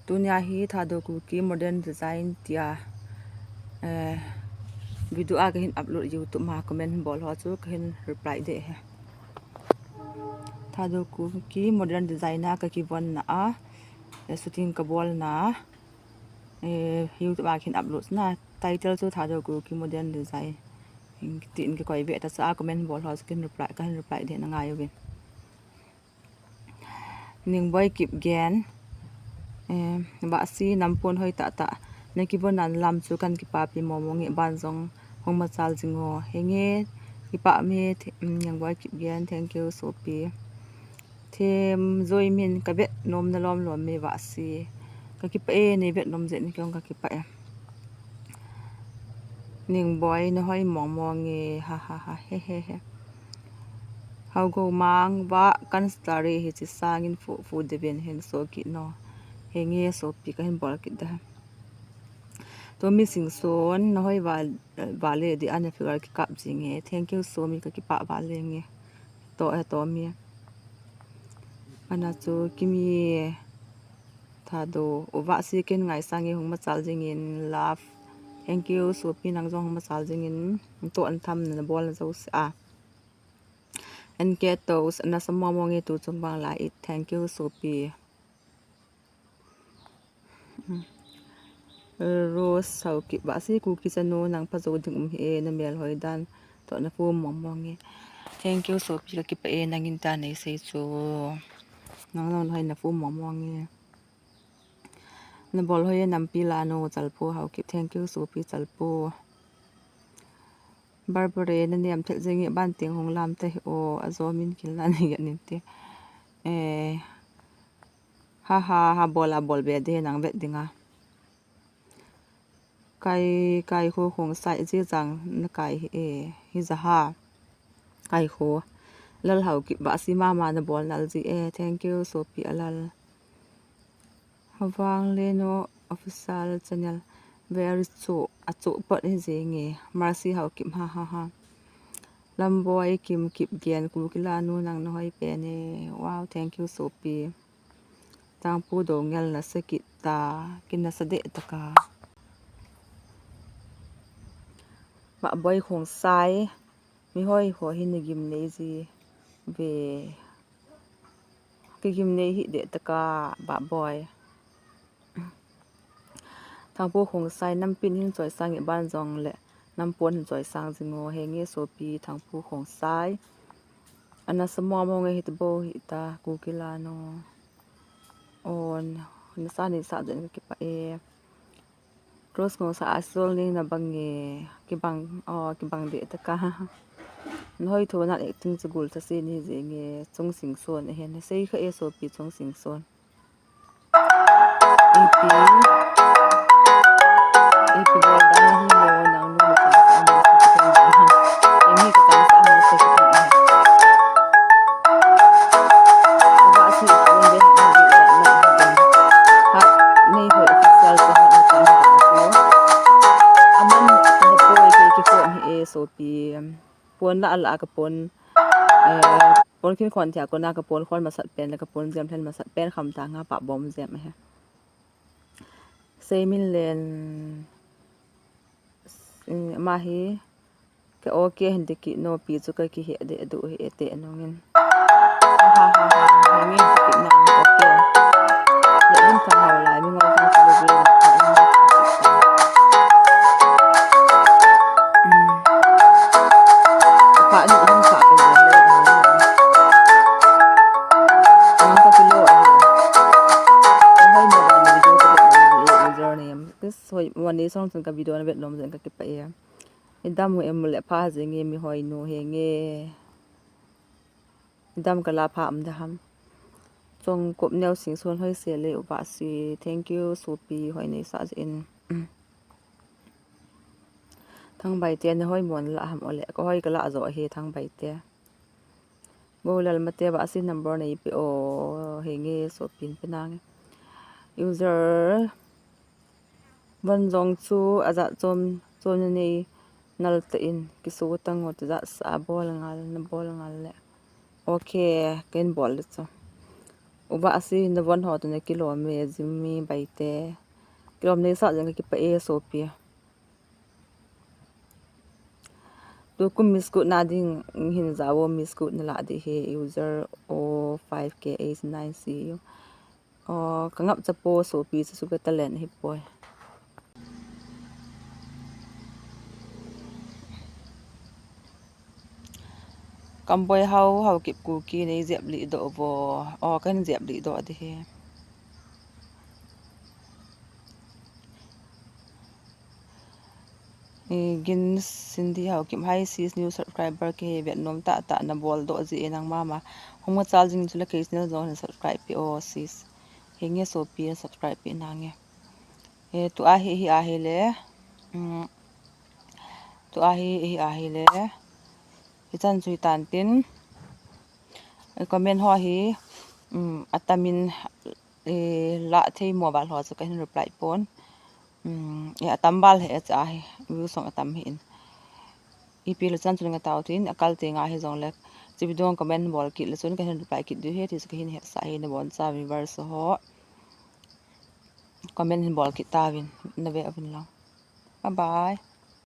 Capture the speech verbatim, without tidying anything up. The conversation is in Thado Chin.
Tunia hi Thadou Kuki modern design tia, eh, video a kahin upload YouTube ma comment bol ho chu kahin reply de he. Thadou Kuki modern design a kakivon na a, eh, shooting kabol na, eh, YouTube a kahin upload na, title chu Thadou Kuki modern design. Tin kikoi ve ta cha comment bol ho chu kahin reply, kahin reply de na ngai uvin. Ningboi Kipgen, eh, Vahsi nampon hoi tah tah. Nakivon nan lam chu kan kipapi momo nge, ban jong hung machal jing o. Henge, kipah me, th-, mm, Ningboi Kipgen, thank you, sopi. Them Joi min, kavet nom na lom lom me Vahsi. Kakipah e, nei vet nom jeh in kei jong kakipah e. Ningboi, nahoi mong mong e, ha ha ha, he he he. Hau go mang va kan story hi chi sangin fu fu de ben hin so ki no. Henge sopi kahin bol kit da. Tomi Singson, nahoi va, vale di ana figure kikap jing e. Thank you sopi, kakipah vale nge. To e Tomi. Ana chu Kimi Thadou, u Vahsi ken ngaisang e, hung machal jingin love. Thank you sopi, nang jong hung machal jingin. To an tham na bol na jouse a. N K Toast, nasa momo nge tu chung bang la it. Thank you sopi. Mm. Rose Haokip, Vahsi Kuki chanu, nang pha jo ding um hih e, na mel hoi dan toh na fu mong mong e. Thank you sopi, kakipah e, nangin ta nei sei chu. Nang jong hoi na fu mong mong e. Na bol hoi e, nampi lanu, Chalpu Haokip. Thank you sopi, Chalpu. Barbara, na niam thel jing e, ban ting hung lam te hi o, ajo min kil na ni ya nin te. Eh, ha ha ha, bol a bol be de nang vet ding a. Kai, Kai Khu Khongsai, ji jang na kai hi e, hi ja ha. Kai Khu. Lal Haokip, Vahsi mama na bol nal ji e. Thank you sopi a lal. Havang Leno official channel. Very chu, a chu pot hi jing e. Mercy Haokip, ha ha ha. Lamboi Kim Kipgen, Kuki lanu, nang nahoi pen e. Wow, thank you sopi. Tangpu Dongel, nasa kit ta, kin nasa de ta ka. Vahboi Khongsai, mi hoi ho hi na gimnei ji ve. Kigimnei hih de ta ka, Vahboi. Thangpu Khongsai, nampin hin choisang e, ban jong le nampon hin choisang jing o. Henge sopi, Thangpu Khongsai. Ana sa momo nge hita bou hita, Kuki lanu. On, nasa nei sa jeng kakipah e. Rose Ngosai, a sol ning na bang e, kibang, o, kibang de ta ka. Nahoi tho na acting chu gul sa si ni jing e, Chung Singson e hen. Sei kha e sopi, Chung Singson. Ipi, ipi bol dan hi mo, nang nu na chang sa mo, sa chang sa mo, sa chang sa mo. Uva si ipi bol dan hi mo, nang nu na chang sa mo, sa chang sa mo. Ha, nei hoi official sa ha, na chang sa mo. Aman, na poi ke ke ko ni e sopi. Pon la la ka pon. Eh, pon khin khon thia kona ka pon khon masat pen, la ka pon jem thlen masat pen kham ta nga pa bom jem he. Seimin len, eh, ama hi, ka okay hin te ki no pi chu ka ki he de du he te nongin. Ha ha ha, ha, min te ki na okay. Le min ta hau lai, min ngol ta chu be. Pha ni hin pha be le. Ang ka kilo. Ang hoi mo ba ni video ka be ni username. This hoi mo ni song song ka video na be nom zen ka kipa e. Idam u em le pha jing e mi hoi nu he nge. Idam ka la pha am da ham. Chong kop neo sing son hoi se le uva si. Thank you, sopi hoi nei sa jin. Thangbai te na hoi mon la ham ole. Ka hoi ka la jo he Thangbai te. Bo lal mate ba si number nei pe o he nge sopin pe nang. User Von jong chu ajat chom, chom na nei nal ta in, kisu tang o, tijat sa bol ngal, na bol ngal le. Okay, ken bol le chu. Uba asi nabon ho tuna kilom e, Jimmy Baite. Kilom neisa jeng kakipah e sopi. Tukum Miss Good na ding hin jawo, Miss Good na lah ding ahi, user oh five K eight nine C U. Oh, kangap chapo sopi, chu ka talent ahipoi. Kamboi Hao, Haokip Kuki, nei jep lih doh vo. Oh, kahin jep lih doh ding ahi. Eh, Gin Cindy Haokip, hi sis, new subscriber kahi, vet nom tah tah, nabol doh jeh in nang mama. Hung machal jing chule kei channel jong hin subscribe peh o sis. Henge sopi, subscribe peh nange. Eh, tua hi, hi ahile. Um, tua hi, hi ahile. Hichan chu hitan tin. Eh, comment ho hi, um, atamin, eh, lah thei mo val ho chu kahin reply pon. Um, eh, atam val hi, eh, cha hi, views jong atam hih in. Ipi lou chan chu nanga tao tin, akal tenga hijongle, hiche video comment bol kit le chun kahin reply kit diu ahi, ti chu kahin hetsah e, nabonchauvin viewers ho. Comment hin bol kit tauvin, nave uvin lang. Bye bye.